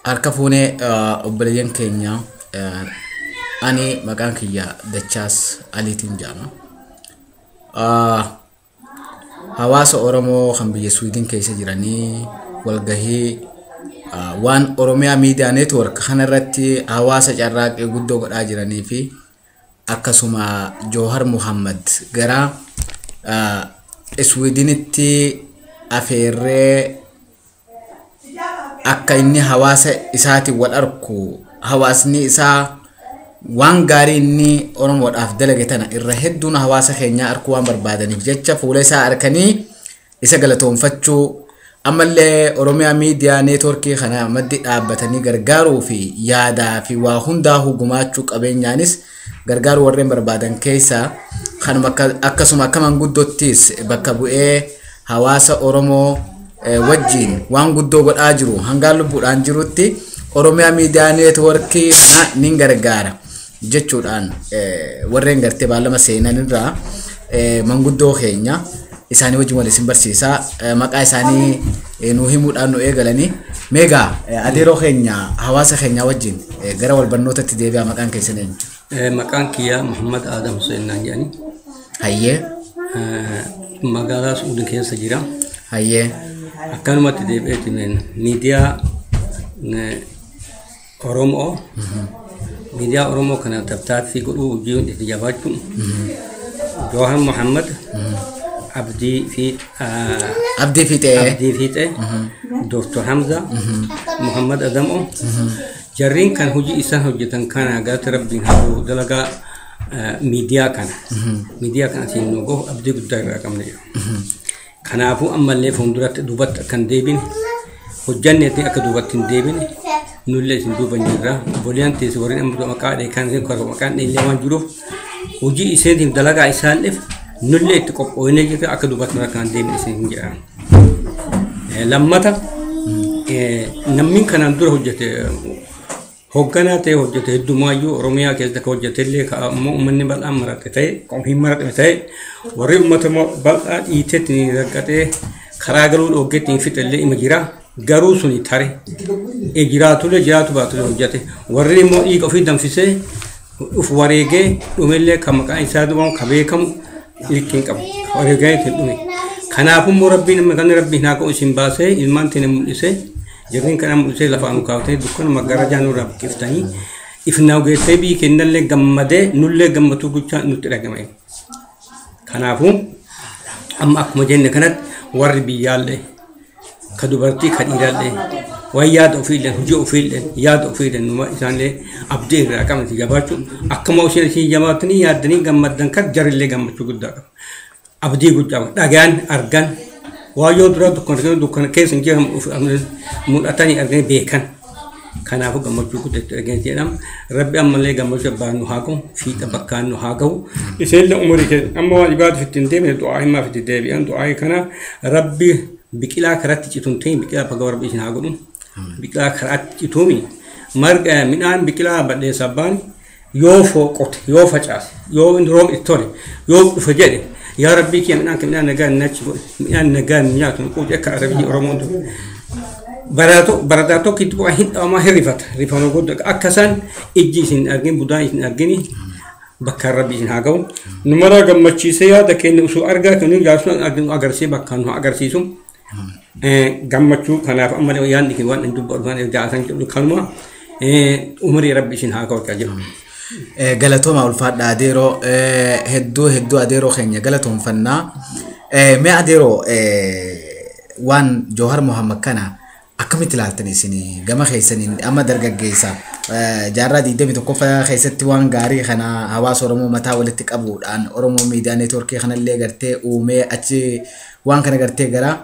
Harka fuunee obboleeyyan keenya, ani maqaan kiyya Dachaas Aliitiin jedhama. Hawaasa Oromoo kan biyya Swiidin keessa jiranii walgahii waan Oromiyaa Miidiyaa Neetwoork kanarratti hawaasa carraaqqii guddoo godhaa jiranii fi akkasuma Joohar Muhammad gara Swiidinitti afeerree akka inni hawaasa isaatiin wal arku, hawaasni isaa waan gaarii inni Oromoodhaaf dalage tana irra hedduun hawaasa keenyaa arkuu waan barbaadaniif jecha fuula isaa arkanii isa galatoonfachuu, ammallee Oromiyaa Miidiyaa Neetwoorkii kana maddi dhaabbatanii gargaaruu fi yaadaa fi waa hundaa'uu gumaachuu qabeenyaanis gargaaruu warreen barbaadan keessaa kanuma, akkasuma akka manguddottis bakka bu'ee hawaasa Oromoo wajjin waan guddoo godhaa jiru, hangaan lubbuudhaan jirutti Oromiyaa Miidiyaa Neetwoorkii kana nin gargaara jechuudhaan warreen gartee baallama seenanirraa manguddoo keenya isaanii wajjin wal isin barsiisaa, maqaa isaanii nu himuudhaan nu eegalanii. Meegaa adeeroo keenya, hawaasa keenya wajjin gara wal barnootatti deebi'aa, maqaan keessan eenyu? Maqaan kiyyaa Muhammad Adam Hussein naan jedhani. Hayyee. Magaalaa Suudin keessa jira. Hayyee. Akkanumatti deebi'eeti miidiyaa Oromoo. Miidiyaa Oromoo kana tattaaffii godhuu hojii itti jabaachuu. Joohar Muhammad, Abdii fi Abdii Fiixee. Abdii Fiixee, Dooktor Hamza, Muhammad Adamoo. Jarriin kan hojii isaan hojjetan kana galata Rabbiin haa dalagaa miidiyaa kana. Miidiyaa kana asiin nu gahu abdii guddaa irraa qabna jira. Kanaafuu ammallee fuulduratti duubatti akka hin deebine hojjanneetiin, akka duubatti hin deebine nullee isin duuba hin jirra. Obboleeyyan teessi warreen amma maqaa dhee kan maqaan dheellee waan jiruuf hojii isheetiif dalagaa isaaniif nullee itti qophoonee jirra, akka duubatti akka hin deebine isin hin jedha. Lammata, namni kanaan dura hojjete, hoogganaa ta'e hojjete heddumaayyuu Oromiyaa keessatti akka hojjete illee ammoo uummanni bal'aan marate ta'e, hin maratne ta'e, warri uummata bal'aa dhiiteetti raqqatee karaa galuu dhooggeetti hin fixe illee ima jira. Garuu suni tare jiraatullee jiraatu baatullee hojjete. Warri immoo dhiiga ofii danfisee uf wareegee dhumellee kan maqaan isaa dhumamu kan beekamu ilkiin qabu wareegee ittiin dhume. Kanaafuu immoo Rabbiin kan Rabbiin haa ka'u isin baasee ilmaan teenya mul'isee, jirriin kana mul'isee lafaan nu kaaftanii dukkana magaalaa nurraa buqqiftanii ifnaa geessee biyyi kennallee gammadee nullee gammachuu guddaa nutti dhagame. Kanaafuu amma akkuma jenne kanatti warri biyyaallee ka dubartii ka dhiiraallee waan yaada ofiillee hojii ofiillee yaada ofiillee numa isaanillee abdii irraa qabnati jabaachuu, akkuma isheen isin jabaatanii yaaddanii gammaddan kan jarillee gammachuu guddaa qaba. Abdii guddaa qaba. Dhagaan argan waan yoo dura dukkana dukkana keessa hin jiran mul'atanii arganii beekan. Kanaafuu gammachuu guddaa itti arganii jedhama. Rabbi ammallee gammachuu abbaan nu haa gahu, fiixa bakkaan nu haa gahu. Isheen umurii keessa amma waan ibaadu itti hin deemne du'aa himaaf itti deebi'an, du'aa kana Rabbi biqilaa karaatti cituun ta'in biqilaa fagoo Rabbi isin haa godhu. Biqilaa karaatti cituumi marga midhaan biqilaa badheessa abbaan yoo fooqote, yoo facaase, yoo roobni itti tole, yoo dhufe jedhe, yaa Rabbii kiyya midhaan midhaan nagaa naachi godhe, midhaan nagaa nyaatu quucee akka Arabii Oromoon ture. Barataa tokko itti bu'aa hin dhabamaa hin rifata rifama guddaa akka isaan ijji isin argin budaan isin argini bakka Rabbi isin haa ga'u. Nu maraa gammachiisee yaada keenya osoo argaa kan nuyi jaarsuun arginu agarsiisee bakka nu agarsiisu. Gammachuu kanaaf ammallee yaadni keenya waan hin dubbatu waan jaarsan jedhu kanuma, umurii Rabbi isin haa ga'u jedhu. Galatooma, ulfaadha adeeroo, hedduu hedduu adeeroo keenya galatoonfannaa. Mee adeeroo, waan Joohar Muhammad kana akkamitti ilaaltan isin gama keessaniin? Amma dargaggeessa jaarraa 21ffaa keessatti waan gaarii kana hawaasa Oromoo mataa walitti qabuudhaan Oromoo Miidiyaa Neetwoorkii kanallee gartee uumee achi waan kana gartee gara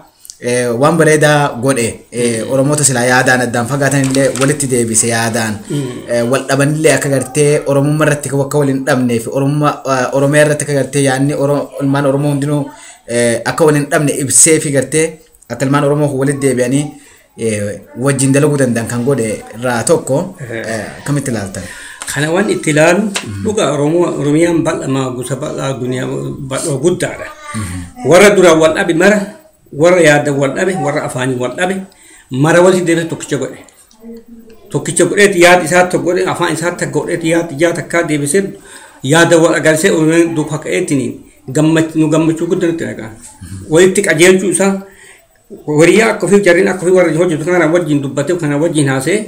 waan bareedaa godhe, Oromoota silaa yaadaan addaan fagaatan illee walitti deebise, yaadaan wal dhabanillee akka gartee Oromummaa irratti akka wal hin dhabnee fi Oromummaa Oromiyaa irratti akka gartee yaadni ilmaan Oromoo hundinuu akka wal hin dhabne ibsee fi gartee akka ilmaan Oromoo walitti deebi'anii wajjin dalaguu danda'an kan godhe irraa tokko akkamitti ilaaltan? Kana waan itti ilaalu dhugaa Oromoo Oromiyaan bal'amaa gosa bal'aa duniyaa bal'oo guddaadha. Warra duraan wal dhabe mara Warra yaada wal dhabe, warra afaanii wal dhabe mara walitti deebisee tokkicha godhe. Tokkicha godheeti yaada isaa tokko godhe, afaan isaa tokko godheeti, yaada ijaa takkaa deebisee yaada wal agarsiisee Oromoon duukaa ka'eetiin nu gammachuu guddaa nutti dhaga'a. Walitti qajeelchuu isaa horiyaa akka ofii jarriin akka ofii warra hojjetu kana wajjin dubbatee kana wajjin haasee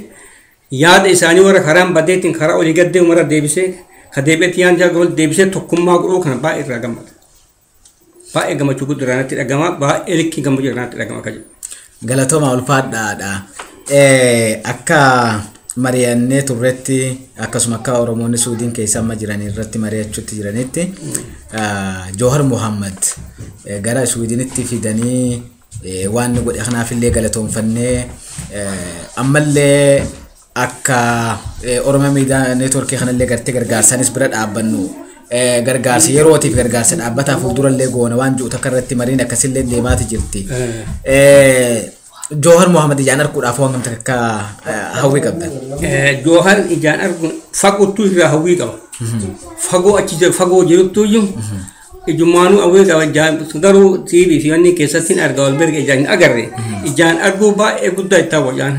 yaada isaanii warra karaan badeetiin karaa olii gaddee mara deebisee ka deebi'etti yaada isaa wal deebisee tokkummaa godhuu kana baay'ee irraa gammada. Baay'ee gammachuu guddaa irraa natti dhagama, baay'ee likkii gammachuu irraa natti dhagama akka jedhu. Galatooma, ulfaadhaadha. Akka mari'annee turretti, akkasuma akka Oromoonni Suudiin keessa amma jiran irratti mari'achuutti jiranitti, Joohar Muhammad gara Suudiinitti fidanii waan inni godhe kanaaf illee galatoonfannee, ammallee akka Oromiyaa Miidiyaa Neetworkii kanallee gartee gargaarsaanis bira dhaabbannu, gargaarsa yerootiif gargaarsa dhaabbataa fuuldurallee goona waan jiru takka irratti mariin akkasillee deemaati jirti. Joohar Muhammad ijaan arguudhaaf waan gamta akka hawwii qabdan. Joohar ijaan arguun fagootu irraa hawwii qaba. Fagoo achi fagoo jiruttu iyyuu ijumaanuu hawwii qaba. Garuu TV fi wanni keessatti hin arga, wal berge ijaan hin agarre. Ijaan arguu baay'ee guddaa itti hawwa ijaan.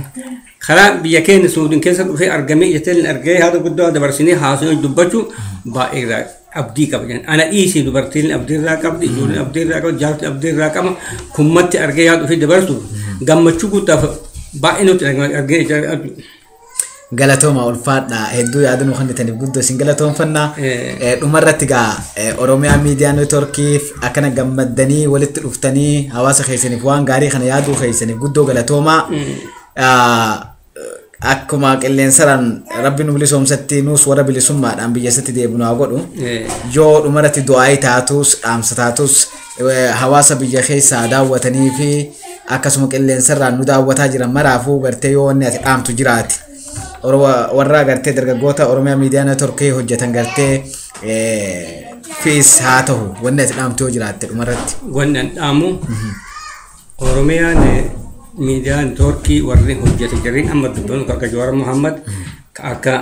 Karaa biyya keenya Suudiin keessa dhufee argamee ijatee hin argee haala guddaa dabarsinee haasoo dubbachuu baay'ee irraa abdii qaba. Ana dhiisii dubartiin abdii irraa qabdi, ijoolleen abdii irraa qabdi, jaarti abdii irraa qaba. Kummatti argee yaa dhufee dabarsu gammachuu guddaaf baay'ee nutti argee ijaan argu. Galatooma, ulfaadha, hedduu yaada nu kennitaniif guddoo isin galatoonfannaa. Dhumarratti gaa Oromiyaa Miidiyaa Neetworkiif akkana gammaddanii walitti dhuftanii hawaasa keessaniif waan gaarii kana yaaduu keessaniif guddoo galatoomaa. Akkuma qilleensaraan rabbi nu bilisoomsatti nuus warra bilisummaadhaan biyya isatti deebinu haa godhu. Yoo dhumarratti du'aayii taatus, dhaamsa taatus, hawaasa biyya keessaa daawwatanii fi akkasuma qilleensarraan nu daawwataa jiran maraafuu gartee yoo wanni ati dhaamtu jiraate. Warra gartee dargaggoota Oromiyaa Miidiyaa Neetworkii hojjetan gartee fiis haa ta'u, wanni ati dhaamtu yoo jiraatte dhumarratti. Wanni an dhaamu Oromiyaan Miidiyaa Neetworkii warri hojjete jarriin amma dubbanu akka Jawaar Muhammad, ka akka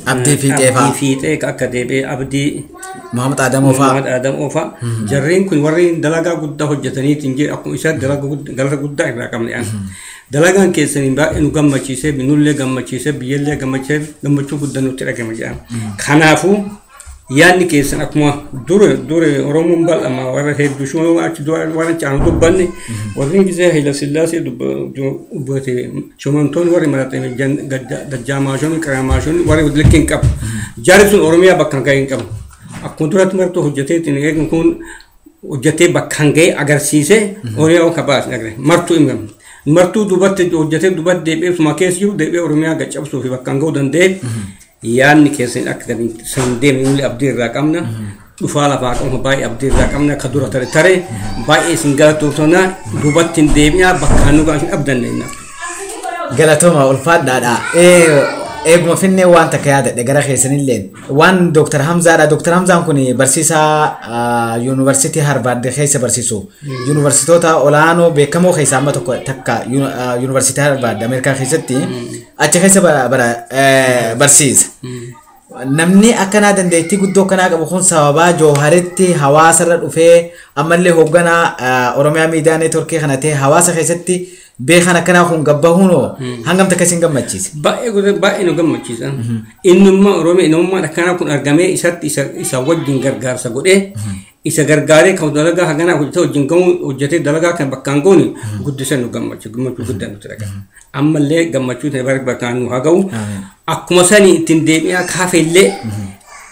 Abdii Fiixee fa'aa. Abdii Fiixee, ka akka deebi'ee Abdii Muhammad Adamoo fa'aa. Muhammad Adamoo fa'aa. Jarriin kun warri dalagaa guddaa hojjetaniitiin jira, akkuma isaa dalagaa galata guddaa irraa qabne an. Dalagaan keessanii baay'ee nu gammachiisee, nullee gammachiisee, biyyallee gammachiisee, gammachuu guddaa nutti dhagama jedhama. Kanaafuu yaadni keessan akkuma dure dure Oromoon bal'ama warra hedduu shuma achi warra caanu dubbanne warri gisee Haila Sillaasee dubbate shumantoonni warri marate dajjaamaashonni qaraamaashonni warri likkii hin qabu. Jarri sun Oromiyaa bakka hin ga'e hin qabu. Akkuma duratti martuu hojjeteetiin eegni kun hojjetee bakka hin ga'e agarsiisee Oromiyaa kan baasne agarre martuu himame. Martuu duubatti hojjetee duubatti deebi'ee suma keessa jiru deebi'ee Oromiyaa gaccabsuu fi bakka hin ga'uu danda'e yaadni keessan akka gadi san deemne nullee abdii irraa qabna. Dhufaa lafaa qabna, baay'ee abdii irraa qabna, akka dura tare tare baay'ee isin galatoomsona, duubatti hin deebi'aa, bakka nu ga'a isin abdanne. Galatooma, ulfaadhaadha. Eeguma finnee waan takka yaadadhe gara keessanilleen waan Dooktar Hamzaadha. Dooktar Hamzaan kun barsiisaa Yuunivarsiitii Harvard keessa barsiisu. Yuunivarsiitoota olaanoo beekamoo keessaa amma tokko takka Yuunivarsiitii Harvard Ameerikaa keessatti achi keessa barsiisa. Namni akkanaa dandeettii guddoo akkanaa qabu kun sababaa Jooharitti hawaasarra dhufee ammallee hoogganaa Oromiyaa Miidiyaa Neetworkii kana ta'e hawaasa keessatti beekan akkanaa kun gabbahuunoo hangam takka isin gammachiise? Baay'ee guddaa, baay'ee nu gammachiisa. Innummaa Oromiyaa innummaan akkanaa kun argamee isatti isa wajjin gargaarsa godhee isa gargaaree kan dalagaa haganaa hojjetee wajjin gahu hojjetee dalagaa kan bakkaan goone guddisa nu gammachiisa, gammachuu guddaa nutti dhaga'ama. Ammallee gammachuu ta'e bara bakkaan nu haa gahu. Akkuma sanii ittiin deebi'aa kaafeellee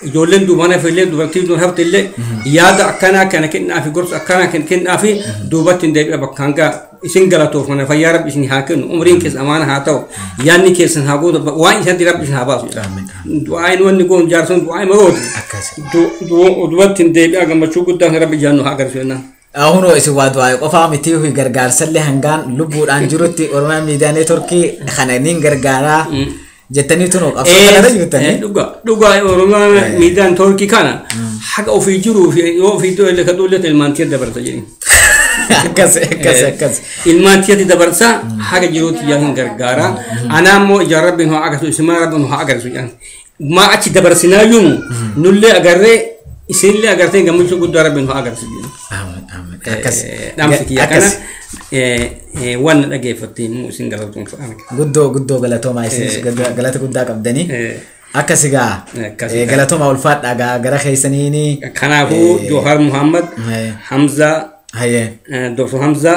ijoolleen duubaan hafellee dubartiin duubaan haftellee yaada akkanaa kana kennaa fi gorsa akkanaa kana kennaa fi duubatti hin deebi'a bakkaan ga'a. Isin galatoofana, fayyaa rabbi isin haa kennu, umriin keessa amaana haa ta'u, yaadni keessan haa guutu, waan isatti rabbi isin haa baasu. Du'aan wanni goon jaarson du'aan marooti. Duubatti hin deebi'a, gammachuu guddaa rabbi jaannu haa agarsiisu jennaan. Hunoo isin waa du'aa qofaa miti, gargaarsallee hangaan lubbuudhaan jirutti Oromiyaa Miidiyaa Neetworkii kana niin gargaaraa jettanii tunoo qabsoo kanarra jirtanii. Dhugaa dhugaa, Oromiyaa Miidiyaa Neetworkii kana haqa ofii jiruu fi yoo ofii du'e ka du'e ilmaan tiyya dabarsa jedhini. Akkas akkas akkas. Ilmaan tiyyatti dabarsa, haga jiruutti yaa hin gargaara. Anaa immoo ijaan rabbiin haa agarsiisu, isin rabbiin haa agarsiisu jedhan. Maa achi dabarsinaayyuu nullee agarree Isinillee agartee gammachuu guddaa rabbiin haa agarsiisu. Amiin amiin. Akkas. Dhaamsi kiyya kana Akkas. waan na dhageeffatte immoo isin galatoomfa. Guddoo guddoo galatoomaa isinis galata guddaa qabdanii. Akkas egaa. Akkas egaa. Galatoomaa ulfaadhaa gaa gara keessaniini. Kanaafuu Joohar Muhammad, Hamzaa, Hayyee. Dr. Hamza,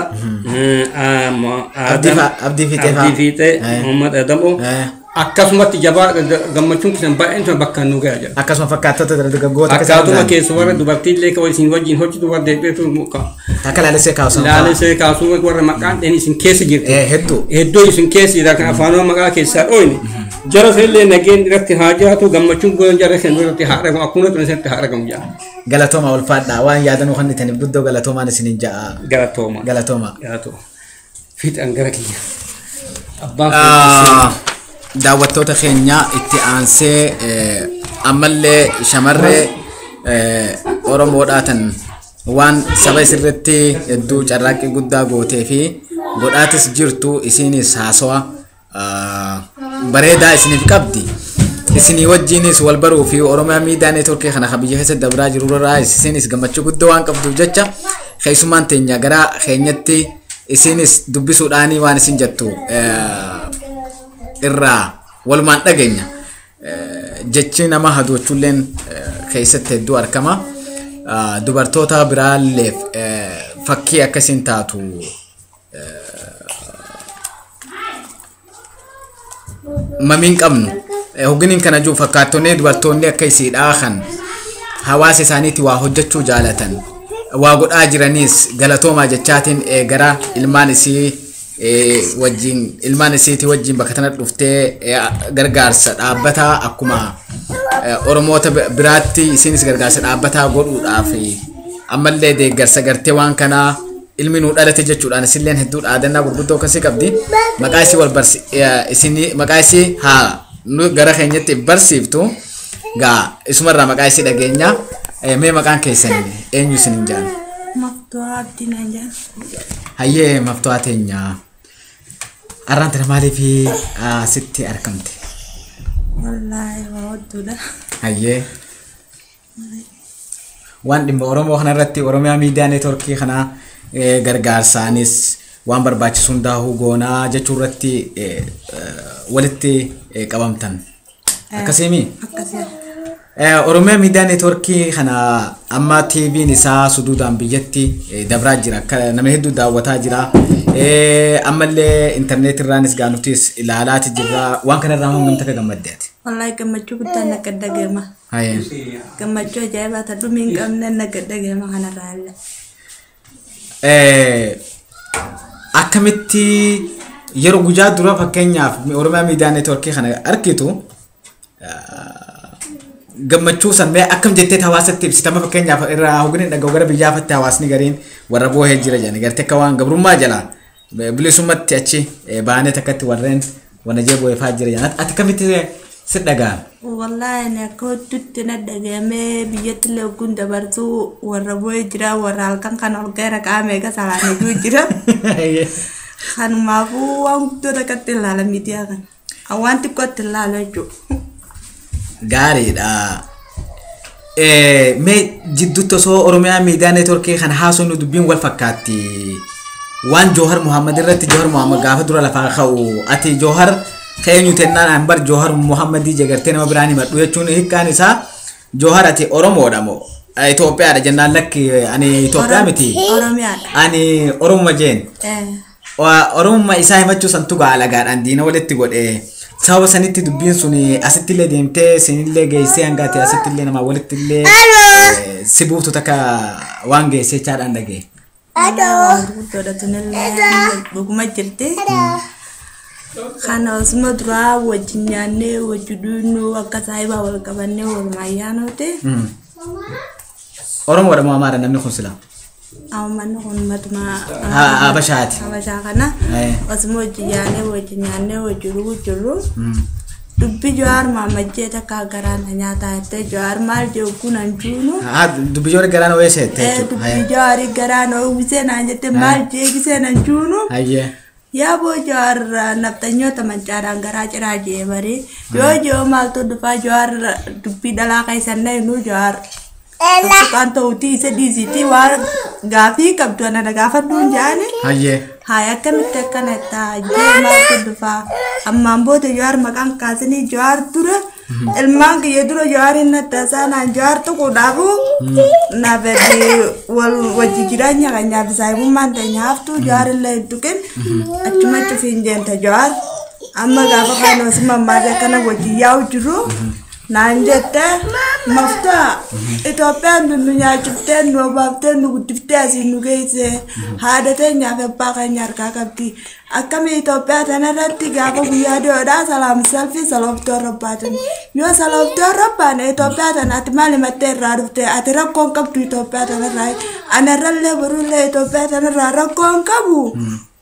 Abdii Fiixee fa'aa. Abdii Fiixee, Muhammad Adamoo. Akkasumatti jabaa gammachuun keessan baay'een sun bakka nu gahaa jira. Akkasuma fakkaattota dargaggoota akka Akkaatuma keessa warra dubartiillee kan isin wajjin hojjetu warra deeggartu Akka laalessee kaasuun. Laalessee kaasuu warra maqaan dheen isin keessa jirtu. Hedduu. Hedduu isin keessa jira kan afaanuma maqaa keessaa dhooyne. Jara illee nageen irratti haa jiraatu gammachuun goon jara isin irratti haa argamu akkuma turan irratti haa argamu jira. Galatooma ulfaadhaa waan yaadanuu kan itaniif guddoo galatoomaan isinin ja'a. Galatooma. Galatooma. Galatooma. Fiixaan gara kiyya. Abbaan Daawwattoota keenya itti aansee ammallee shamarree Oromoodhaa tan waan saba isirratti hedduu carraaqqii guddaa gootee fi godhaatis jirtu isinis haasawa bareedaa isiniif qabdi. Isinii wajjinis wal baruu fi Oromiyaa miidiyaa neetworkii kana kan biyya keessa dabraa jiru irraa isinis gammachuu guddoo waan qabduuf jecha keessummaan teenya gara keenyatti isinis dubbisuudhaanii waan isin jettu irraa walumaan dhageenya. Jechi nama hadochuulleen keessatti hedduu argama. Dubartoota biraalleef fakkii akkasiin taatu mamiin qabnu. Hogginiin kana jiru fakkaattonni dubartoonni akka isiidhaa kan hawaasa isaaniitti waa hojjechuu jaalatan waa godhaa jiraniis galatoomaa jechaatiin gara ilmaan isii wajjin ilmaan isiitii wajjin bakka tana dhuftee gargaarsa dhaabbataa akkuma Oromoota biraatti isinis gargaarsa dhaabbataa godhuudhaaf ammallee deeggarsa gartee waan kanaa ilmi nuu dhalate jechuudhaan isilleen hedduu dhaadannaa gurguddoo akkasii qabdi. Maqaa isii wal barsi isinii maqaa isii haa nu gara keenyatti barsiiftu gaa isumarraa maqaa isii dhageenya. Mee maqaan keessan eenyu isinin jaan? Maftuhaa Abdii naan jaan. Hayyee maftuhaa teenya. Arraan tana maaliif asitti argamte? Wallaahi waa hodduudha. Hayyee. Waan dhimma Oromoo kanarratti Oromiyaa miidiyaa neetworkii kana gargaarsaanis waan barbaachisu hundaa'uu goonaa jechuu irratti walitti qabamtan. Akkasiimi? Akkasii. Oromiyaa miidiyaa neetworkii kana amma TV'n isaa suduudhaan biyyatti dabraa jira. Akka namni hedduu daawwataa jira. Ammallee intarneetii irraanis gaa nutis ilaalaati jirra. Waan kanarraa hangam takka gammaddeeti? Wallaahi gammachuu guddaan na gaddageema. Hayyee. Gammachuu ajaa'ibaa ta dhumii hin qabne na gaddageema kanarraa illee. Akkamitti yeroo guyyaa dura fakkeenyaaf Oromiyaa miidiyaa neetworkii kana argitu gammachuu san mee akkam jettee hawaasatti ibsitama fakkeenyaaf irraa hogni dhaga'u gara biyyaafatti hawaasni gariin warra boohee jira jedhani gartee akka waan gabrummaa jalaa bilisummaatti achi baanee takkatti warreen wanajee boo'eefaa jira jedhan ati akkamitti si dhaga'ame? Wallaahi ani akka hodduutti na dhaga'amee biyyatti illee ogguun dabarsuu warra boo'ee jira warra halkan kan ol ga'e qaama eega salaamee jira. Kanumaafuu waan guddoo takkatti ilaala miidiyaa kana. Waan xiqqootti ilaala jechuudha. Gaariidha. Mee jidduutti osoo Oromiyaa miidiyaa neetworkii kana haasofnu dubbiin wal fakkaatti. Waan Joohar Muhammad irratti Joohar Muhammad gaafa dura lafaa ka'u ati Joohar keenyu tennaan an bar Joohar Muhammadii jegartee nama biraan himadhu jechuun hiikkaan isaa Joohar ati Oromoodha moo Itoophiyaadha jennaan lakki ani Itoophiyaa miti. Oromiyaadha. Ani Oromuma jeen. Oromummaa isaa himachuu santu gaa alagaadhaan diina walitti godhee. Sababa sanitti dubbiin sun asitti illee deemtee sinillee geessee hanga ati asitti illee namaa walitti illee si buuftu takka waan geessee jechaadhaan dhagee. Waan gurguddoodha tunillee dhuguma jirti. Kana osuma duraa wajjin nyaannee wajji dhugnuu akka saayibaa wal qabannee walumaa ayyaanooti. Oromoodha moo Amaara namni kun silaa? Ammanni kun matuma Habashaati. Habashaa kana osuma wajji nyaannee wajji nyaannee wajji dhuguu jirru. Dubbi Jawaar Mohaammed jee takka garaan na nyaataa jettee Jawaar maal jee kun an juunu. Dubbi Jawaar garaan ooyisee jettee jechuudha. Dubbi Jawaar garaan ooyisee naan jette maal jee gisee nan juunu. Hayyee. Yaa boo Jawaar nafxanyoota mancaadhaan garaa ciraa jee barii. Yoo joo maaltu dhufaa Jawaar dubbii dhalaa keessan na hinu Jawaar. Tuqaan ta'uutii isa dhiisiitii waan gaafii qabdu ana gaafadhuun jaani. Hayyee. Haaya akkamitti akkana ta'a jee maaltu dhufaa ammaan booda Jawaar maqaan kaasanii Jawaar dura ilmaan kiyya dura Jawaar hin nattaasaanaan Jawaar tuquudhaafu naaf wal wajji jireenya kan nyaaf saayibummaan ta'e nyaaftu Jawaar illee hin tuqin achuma cufiin jeenta Jawaar amma gaafa kaan osuma ammaas akkana wajji yaa'u jiru naan jette maftaa Itoophiyaan nu nyaachiftee nu obaaftee nu guddiftee asiin nu geesse haadha teenyaaf abbaa keenya harkaa qabdi. Akkami Itoophiyaa tanarratti gaafa guyyaa dhiyoodhaa salaam salfii salooftoo robbaatan. Yoo salooftoo robbaane Itoophiyaa tana ati maal himattee irraa dhufte ati rakkoon qabdu Itoophiyaa tanarraa anarrallee borullee Itoophiyaa tanarraa rakkoon qabu.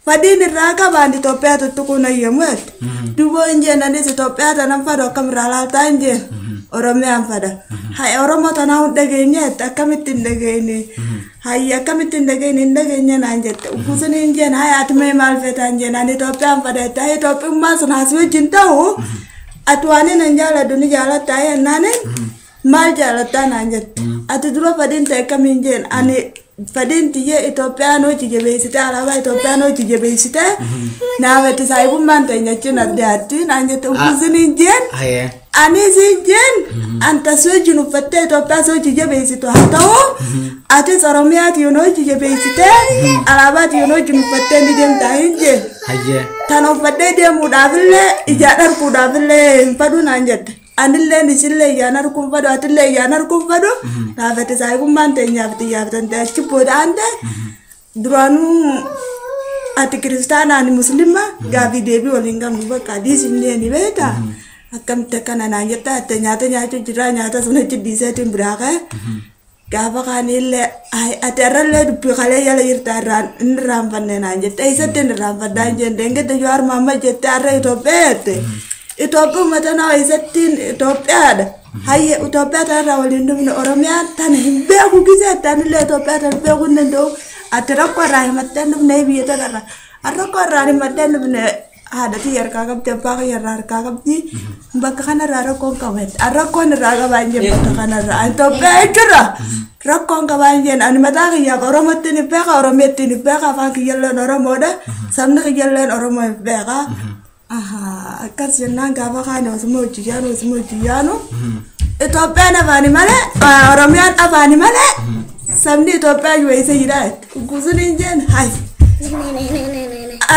Fadiin irraa qabaan Itoophiyaa tuttuquun ayyamu jette. Duboo hin jeen anis Itoophiyaa tanan fadhu akkam irraa laaltaa hin jeen. Oromiyaan fada. Hai Oromoo tanaa hin dhageenye jette akkamitti hin dhageenye. Hai akkamitti hin dhageenye hin dhageenye naan jette. Uffisni hin jeen hai ati mee maal feetaa hin jeen ani Itoophiyaan fada jette. Hai Itoophiyummaa sun asii wajjin ta'u ati waan hin jaaladhu ni jaalatta hai jennaan maal jaalattaa naan jette. Ati dura fadiin ta'e akkamiin jeen ani fadiin tiyyee Itoophiyaan hojii jabeessite alaabaa Itoophiyaan hojii jabeessite naaf itti saayibummaan ta'e nyachuun adda addi naan jette uffisni hin jeen. Hayyee. Anis hin jeen anta soojin uffattee Itoophiyaa soojii jabeessitu haa ta'u atis Oromiyaati yoon hojii jabeessite alaabaati yoon hojiin uffattee ni deemtaa hin jeen. Hayyee. Tana uffadhee deemuudhaafillee ijaan arguudhaafillee hin fadhu naan jette. Anillee isillee ijaan arguun fadhu atillee ijaan arguun fadhu naafate saayibummaan ta'e nyaaf xiyyaaf ta'e achi booda aan ta'e duraanuu ati kiristaanaa ani musliima gaafii deebii waliin qabnu bakka adiis illee ni beektaa. Akkamitti akkana naan jetta ati nyaata nyaachuu jira nyaata sun achi dhiiseetiin biraa ka'e. Gaafa kaanillee ati irrallee dubbii kalee jala jirta irraan hin irraanfanne naan jette eessatti hin irraanfadhaa hin jenne engedde Jawaar Mohaammed jette har'a Itoophiyaa jette. Itoophiyuma tana eessattiin Itoophiyaadha. Hayye Itoophiyaa tanarraa waliin dhufne Oromiyaan tana hin beeku gisee anillee Itoophiyaa tana beekuu hin danda'u. Ati rakkoo irraa himattee hin dhufne biyya tanarraa. Rakkoo irraa himattee hin dhufne haadha tiyya harkaa qabdi abbaa kiyya irraa harkaa qabdi bakka kanarraa rakkoon qaba rakkoon irraa qabaa hin jenne bakka kanarraa Itoophiyaa jechuudha rakkoon qabaa hin jenne ani mataa kiyyaaf Oromootti ni beeka Oromiyatti ni beeka afaan kiyyalleen Oromoodha sabni kiyyalleen Oromoo hin beeka. Akkas jennaan gaafa kaane osuma hojii yaanu osuma hojii yaanu Itoophiyaan afaani malee Oromiyaan afaani malee sabni Itoophiyaa yoo isa jira guutuun hin jenne hayi.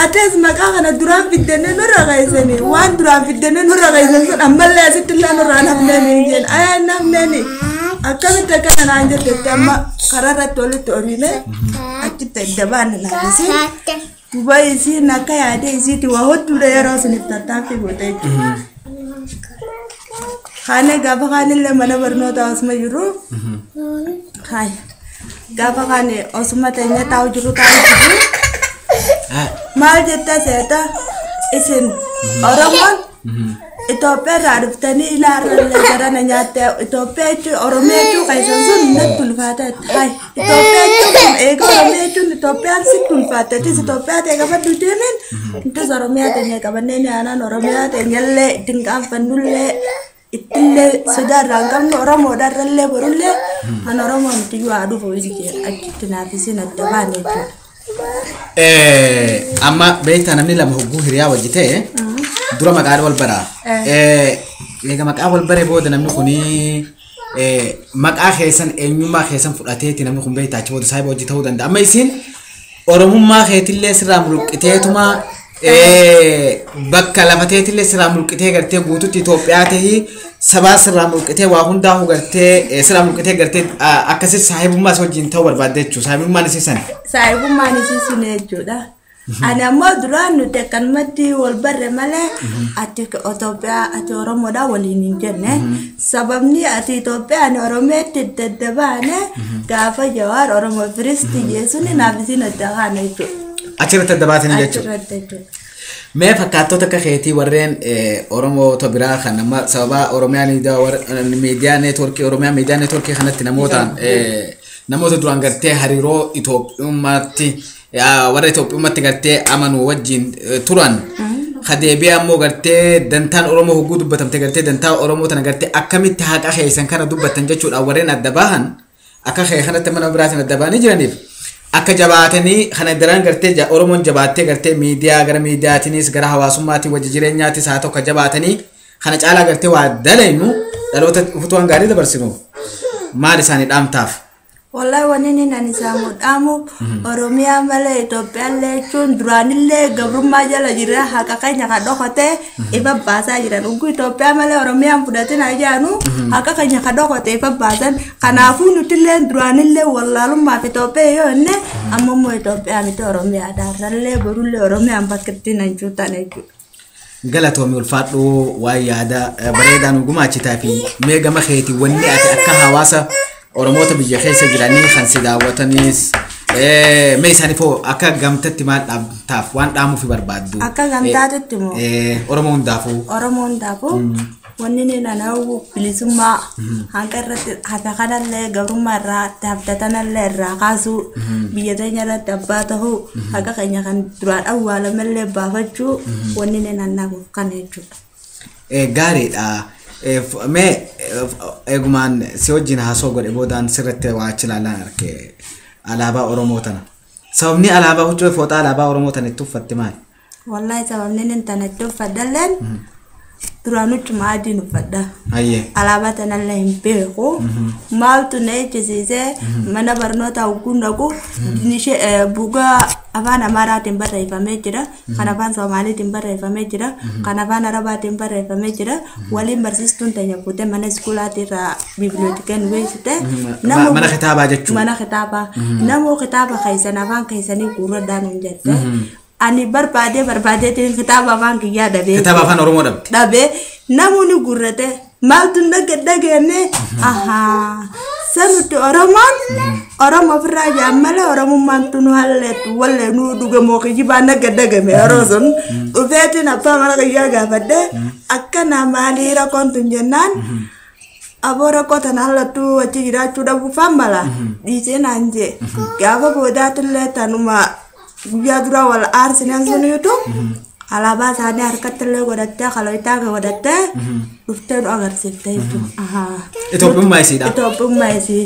Ates maqaa kana duraan fiddanii nurra geessanii waan duraan fiddanii nurra geessan sun ammallee asitti illee nurraa nafneen hin jenne ayaa nafneen akkamitti akkana naan jettetti amma karaa irratti walitti horiine achitti adda baanne naannisi. Duuba isiin akka yaade isiitti waa hodhuudha yeroo isiniif tattaaffii goote jechuudha. Kaane gaafa kaanillee mana barnootaa osuma jiru. Gaafa kaane osuma teenya taa'u jiru taa'u jiru. Maal jetta seeta isin Oromoon Itoophiyaa irraa dhuftanii ilaarrallee garana nyaatte Itoophiyaa jechuun Oromiyaa jechuun keessan sun natti ulfaata. Hai Itoophiyaa jechuun eega Oromiyaa jechuun Itoophiyaan sitti ulfaata. Atis Itoophiyaa ta'e qabadhu deemin intas Oromiyaa ta'e qabannee nyaanaan Oromiyaa ta'e ittiin qaanfannullee ittillee sodaa irraa hin qabnu Oromoodhaarrallee borullee kan Oromoon iyyuu haa dhufu achitti naaf isin adda baane jechuudha. Amma beektaa namni lama hogguu hiriyaa wajji ta'e dura maqaan wal baraa. Egaa maqaa wal baree booda namni kuni maqaa keessan eenyummaa keessan fudhateeti namni kun beektaa achi booda saayiba hojii ta'uu danda'a. Amma isin Oromummaa keetillee sirraa mulqiteetuma bakka lafa teetillee sirraa mulqitee gartee guututti Itoophiyaa ta'ii sabaa sirraa mulqitee waa hundaa'uu gartee sirraa mulqitee gartee akkasii saahibummaa isa wajjin ta'uu barbaadde jechuudha. Saahibummaan isii sana. Saahibummaan isii sun jechuudha. Ani ammoo duraan nuti akkanumatti wal barre malee ati Itoophiyaa ati Oromoodhaa waliin hin jenne. Sababni ati Itoophiyaa ani Oromiyaatti daddabaane gaafa Jawaar Oromoo Firisti jechuun naaf isin adda kaane jechuudha. Achirratti adda baatanii jechuudha. Achirratti jechuudha. Mee fakkaattota akka keetii warreen Oromoo biraa kan amma sababa Oromiyaa miidiyaa neetworkii Oromiyaa miidiyaa neetworkii kanatti namoota duraan gartee hariiroo Itoophiyummaatti warra Itoophiyummaatti gartee amanuu wajjin turan. Kadeebi'ee ammoo gartee dantaan Oromoo hogguu dubbatamte gartee dantaa Oromoo tana gartee akkamitti haqa keessan kana dubbattan jechuudha warreen adda bahan. Akka kanatti mana biraatiin adda ba'anii jiraniif akka jabaatanii kana daran gartee Oromoon jabaattee gartee miidiyaa gara miidiyaatiinis gara hawaasummaatiin wajji jireenyaatis haa ta'u akka jabaatanii kana caalaa gartee waa dalaynu dhaloota dhufutu waan gaarii dabarsinu maal isaanii dhaamtaaf? Wallahi wanni inni ani isaamu dhaamu Oromiyaa malee Itoophiyaallee jechuun duraanillee gabrummaa jala jira haqa keenya kan dhokate ifa baasaa jiran. Ugguu Itoophiyaa malee Oromiyaan fudhatin ajaanu haqa keenya kan dhokate ifa baasan. Kanaafuu nutillee duraanillee wallaalummaaf Itoophiyaa yoo jenne amma immoo Itoophiyaa miti Oromiyaadha. Har'allee borullee Oromiyaan bakka ittiin hancuutan jechuudha. Galatoomii ulfaadhuu waan yaada bareedaa nu gumaachitaa fi mee gama keetii wanni ati akka hawaasa Oromoota biyya keessa jiranii kan si daawwatanis mee isaaniif hoo akka gamtatti maal dhaamtaaf waan dhaamuufi barbaaddu? Akka gamtaatitti moo? Oromoo hundaafuu. Oromoo hundaafuu wanni inni na hawwu bilisummaa hanqa irratti hafe kanallee gabrummaa irraa haftatanallee irraa kaasuu biyya teenya irratti abbaa tahuu haqa keenya kan duraan awwaalamallee baafachuu wanni inni na hawwu kana jechuudha. Gaariidha. Mee eegumaan si wajjin haasoo godhe boodaan sirriitti waa achi ilaalaan arge alaabaa Oromoo tana. Sababni alaabaa huccuu fooxaa alaabaa Oromoo tana itti uffatte maali? Wallahi sababni inni tana itti uffadhalleen duraan huccuma adiin uffadha. Hayyee. Alaabaa tanallee hin beeku. Maaltu na ejjisiisee mana barnootaa hogguun dhaqu bugaa afaan Amaaraatiin barreeffamee jira. Kan afaan Somaaliitiin barreeffamee jira. Kan afaan Arabaatiin barreeffamee jira. Waliin barsiistuun teenya fuutee mana iskuulaatii irraa bibiliyootikee nu geessite. Mana kitaabaa jechuudha. Mana kitaabaa. Namoo kitaaba keessan afaan keessanii guurradhaan hin jette. Ani barbaadee barbaadeetiin kitaaba afaan kiyyaa dhabee. Kitaaba afaan Oromoo dhabde. Dhabee namoonni gurrate maaltu dhaggeenne ahaa sanutti Oromoon Oromoo ofirraa jaan malee Oromummaan tunu halleetu wallee nuu dhugamoo kijibaan nagga dhagame yeroo sun dhufeetiin abbaa mana kiyyaa gaafadhe akkana maalii rakkoon tun jennaan aboo rakkoo tana hallattuu achi jiraachuu dhabuu faan mala dhiisee naan jee gaafa boodaatillee tanuma guyyaa dura wal aarsineen suniitu alaabaa isaanii harkatti illee godhattee kaloitaa godhattee dhuftee nu agarsiifte jechuudha. Itoophiyummaa isiidha. Itoophiyummaa isii.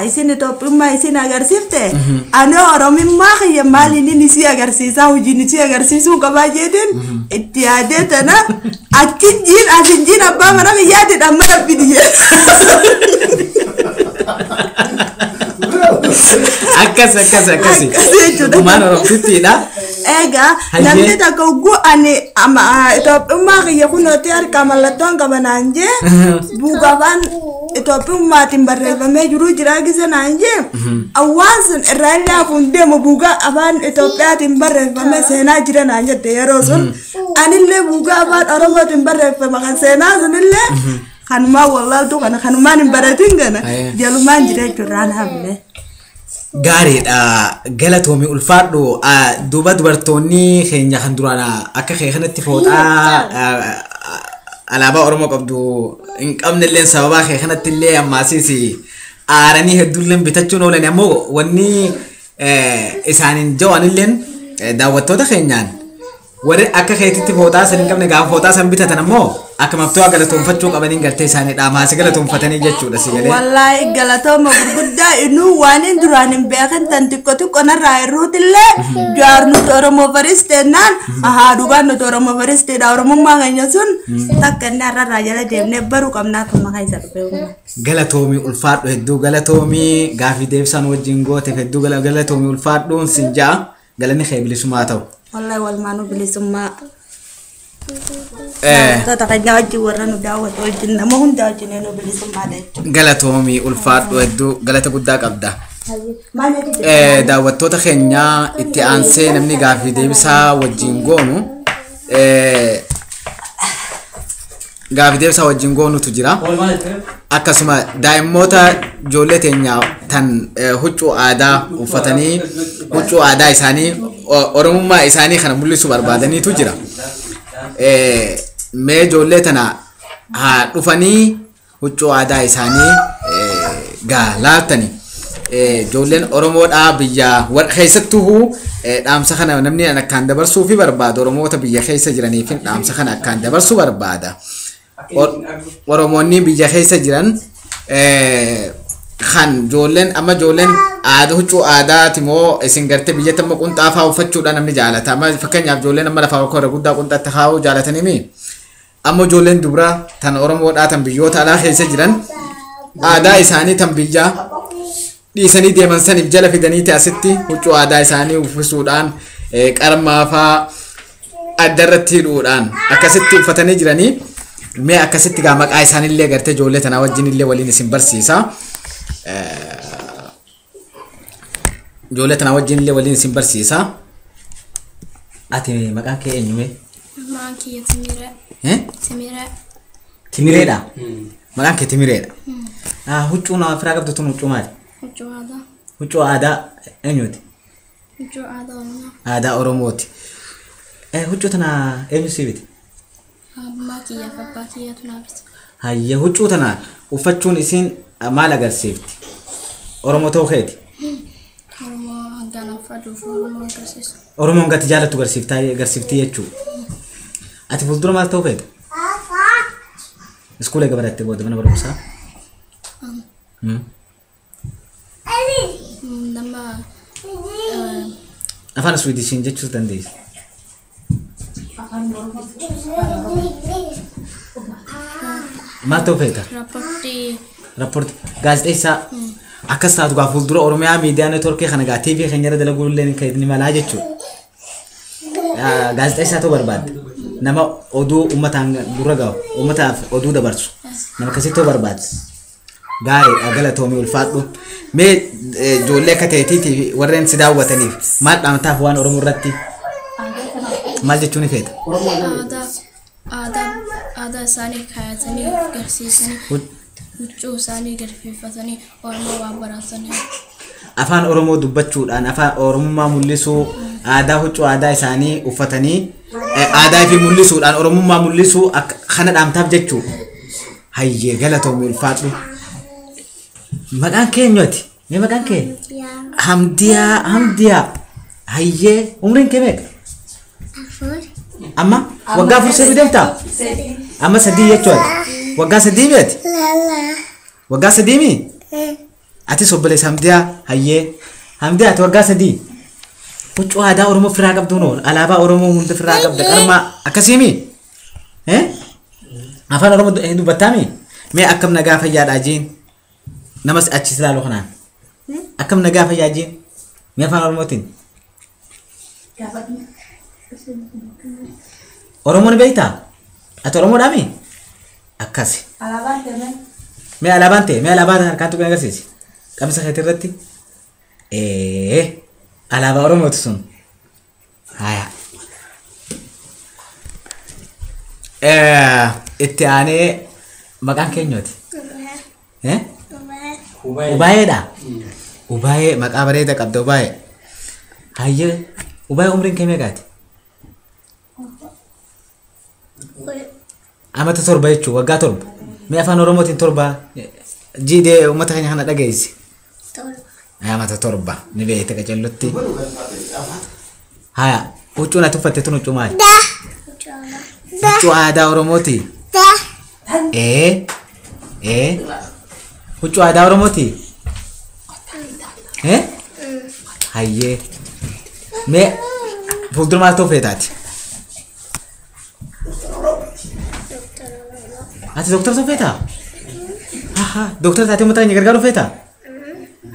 Isin Itoophiyummaa isin agarsiifte ani Oromummaa kiyya maaliin isii agarsiisaa hojiin isii agarsiisuu qabaa jeetiin itti yaadee tana achi jiin asin jiin abbaa mana kiyyaati amma rabbi diyee. Akkas akkas akkasi. Akkas jechuudha. Gumaan Oromtittiidha. Egaa namni takka ugguu ani Itoophiyummaa kiyya kunooti harkaa mallattoon qaba naan jee buuga afaan Itoophiyummaatiin barreeffamee jiru jira gisa naan jee awwaan sun irraa illee hafuun deemu buuga afaan Itoophiyaatiin barreeffame seenaa jira naan jette yeroo sun anillee buuga afaan Oromootiin barreeffame kan seenaa sunillee kanumaan wallaaltuu kana kanumaan hin baratin kana jalumaan jira jechuudha hafne. Gaariidha. Galatoomii ulfaadhu. Duuba dubartoonni keenya kan duraan akka kee kanatti fooxaa alaabaa Oromoo qabdu hin qabne illee sababaa kee kanatti illee ammaasiis aaranii hedduullee bitachuun oolan ammoo wanni isaaniin jawaan illee daawwattoota keenyaan warri akka keetitti fooxaa san hin qabne gaafa fooxaa san bitatan ammoo akka maftuu galatoonfachuu qabaniin gartee isaanii dhaamaasi galatoonfatanii jechuudha si galee. Wallahi galatooma gurguddaa inuu waan hin duraan hin beekan tan xiqqoo xiqqoo narraa hir'uutillee jaar nuti Oromoo faristeennaan ahaa dhugaan nuti Oromoo faristeedha Oromummaa keenya sun takka inni har'arraa jala deemnee baruu qabnaa kan maqaa isa dhufe uumaa. Galatoomii ulfaadhu hedduu galatoomii gaafii deebisaan wajjin gooteef hedduu galatoomii ulfaadhuun sin ja'a galanni kee bilisummaa ta'u. Wallahi walumaanuu bilisummaa. Daawwattoota keenya wajjin warra nu daawwatu wajjin nama hunda wajjin nu bilisummaadha jechuudha. Galatoomii ulfaadhu hedduu galata guddaa qabda. Daawwattoota keenya itti aansee namni gaafii deebisaa wajjin goonu gaafii deebisaa wajjin goonutu jira. Akkasuma daa'immoota ijoollee teenya tan huccuu aadaa uffatanii huccuu aadaa isaanii Oromummaa isaanii kana mul'isuu barbaadaniitu jira. Mee ijoollee tana haa dhufanii huccuu aadaa isaanii gaa laattani. Ijoolleen Oromoodhaa biyya keessattuu dhaamsa kana namni akkaan dabarsuu fi barbaadu Oromoota biyya keessa jiraniif dhaamsa kana akkaan dabarsuu barbaada. Oromoonni biyya keessa jiran Kan ijoolleen amma ijoolleen aadaa huccuu aadaati moo isin gartee biyyatti amma qunxaa fa'aa uffachuudhaan namni jaalata. Amma fakkeenyaaf ijoolleen amma lafaa irra guddaa qunxaatti kaa'uu jaalatanii mi? Amma ijoolleen dubraa tan Oromoodhaa tan biyyoota alaa keessa jiran aadaa isaanii tan biyyaa dhiisanii deeman saniif jala fidaniiti asitti huccuu aadaa isaanii uffisuudhaan qarmaa fa'aa adda irratti hidhuudhaan akkasitti uffatanii jiranii. Mee akkasitti gaa maqaa isaaniillee gartee ijoollee tanaa wajjin illee waliin isin barsiisa. Ijoollee tanaa wajjin illee waliin isin barsiisa. Ati maqaan kee eenyu mee? Maqaan kiyya Timiree. Timiree. Timireedha? Maqaan kee Timireedha? Huccuu firaa qabdu tun huccuu maali? Huccuu aadaa. Huccuu aadaa eenyuti? Huccuu aadaa Oromoo. Aadaa Oromooti. Huccuu tana eenyu sii bite? Abbaa kiyyaaf abbaa kiyyaatu naa bite. Hayya, huccuu tana uffachuun isiin maal agarsiifti? Oromoo ta'uu keeti? Oromoo hangaan uffadhuuf Oromoo agarsiisa. Oromoon gati jaalattu agarsiifti jechuudha. Ati fuuldura maal ta'uu feeta? Iskuula eega barattee booda mana barumsaa? Nama Afaan Iswiidishiin jechuus dandeessa. Maal ta'uu feeta? Raapportii. Raapportii gaazexeessaa. Akkas taatu gaa fuuldura Oromiyaa miidiyaa neetworkii kana gaa TV keenya irra dalaguu illee ni malaa jechuudha. Gaazexeessaa ta'uu barbaadda. Nama oduu uummataan gurra gahu, uummataaf oduu dabarsu. Nama akkasii ta'uu barbaadda. Gaariidha, galatoomii, ulfaadhu. Mee ijoollee akka ta'eetiitiif warreen si daawwataniif maal dhaamtaaf waan Oromoo irratti maal jechuun ni feeta? Aadaa isaanii kaayatanii agarsiisanii huccuu isaanii gadi Oromoo waan baratanii. Afaan Oromoo dubbachuudhaan afaan Oromummaa mul'isuu, aadaa huccuu aadaa isaanii uffatanii aadaa fi mul'isuudhaan Oromummaa mul'isuu kana dhaamtaaf jechuu. Hayyee, galatoomii, ulfaadhu. Maqaan kee eenyuti? Mee maqaan kee? Hamdiyaa. Hamdiyaa. Hayyee, umriin kee meeqa? Amma waggaa 4 sadii deemtaa? Amma 3 jechuudha. Waggaa 3 mi'ati? Waggaa 3 mi? Atis obboleessa Hamdiyaa. Hayyee. Hamdiyaa, ati waggaa 3. Huccuu aadaa Oromoo firaa qabdu noo alaabaa Oromoo hunda firaa qabda qarmaa akkasii mi? Afaan Oromoo dubbattaa mi? Mee akkam nagaa fayyaadhaa jiin? Namas achi ilaalu kanaan. Akkam nagaa fayyaa jiin? Mee afaan Oromootiin? Oromoon beektaa? Ati Oromoodhaa mi? Akkasi. Alaabaan ta'e. Mee alaabaan ta'e, mee alaabaa harkaan tuqee agarsiisi. Qamisa keetii irratti. Alaabaa Oromooti sun. Haya. Itti aanee maqaan keenyuti? Ubayeedha. Ubayee maqaa bareeda qabda Ubayee. Hayyee, Ubayee, umriin kee meeqaati? Amata 7 jechuun waggaa 7. Mee afaan Oromootiin 7 jiidee uummata keenya kana dhageessi. Amata 7 ni beekte qacellutti. Haya, huccuun ati uffatte tun huccuu maali? Huccuu aadaa Oromooti. Huccuu aadaa Oromooti. Hayyee. Mee fuuldura maal ta'uu feetaati? Ati doktara ta'uu feetaa? Doktara taatee uummata keenya gargaaruu feetaa?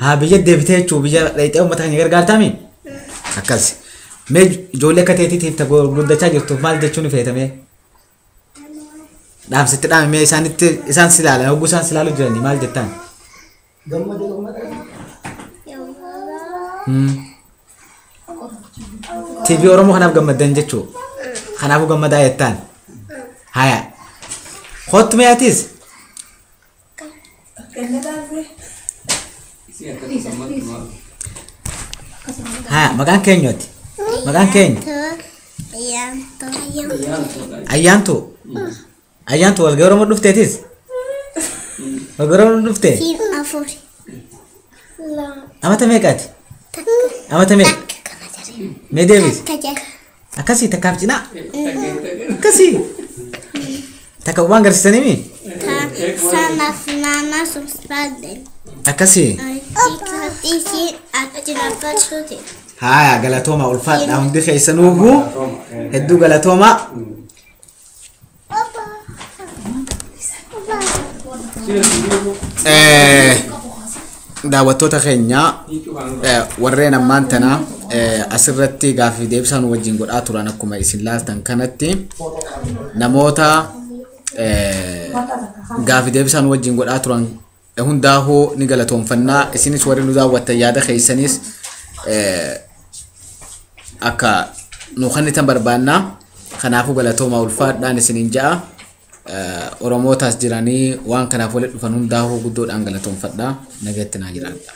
Haa, biyya deebitee jechuun biyya dhaqxee uummata keenya gargaartaa mi? Akkas. Mee ijoollee akka ta'eetiif guddachaa jirtuuf maal jechuun ni feetame? Dhaamsitti dhaame mee isaanitti isaan si ilaalan hogguu isaan si ilaaluu jiranii maal jettaan? TV Oromoo kanaaf gammaddan jechuu. Kanaafuu gammadaa jettaan. Haya. Kottu mee atis? Haya, maqaan keenyuti? Maqaan keenya? Ayyaantu. Ayyaantu, walgahii Oromoo dhufteetis? Walgahii Oromoo dhuftee? Amata meeqaati? Amata meeqa? Mee deebisi? Akkasii takkaaf cinaa? Akkasii? Takka waan agarsiisanii mi? Akkasii. Isiin achi dhaabbattuuti. Haaya, galatooma, ulfaadha hundi keessanuuhu, hedduu galatooma. Daawwattoota keenya warreen ammaan tana asirratti gaaffii deebisaan wajjin godhaa turan, akkuma isin laaltan kanatti namoota gaaffii deebisaan wajjin godhaa turan hundaahuu ni galatoonfannaa. Isinis warri nu daawwattan yaada keessanis akka nu kennitan barbaannaa. Kanaafuu galatoomaa, ulfaadhaan isiniin ja'a. Oromootaas jiranii waan kanaaf walitti dhufan hundaahuu guddoodhaan galatoonfadhaa. Nageetti naa jiraadha.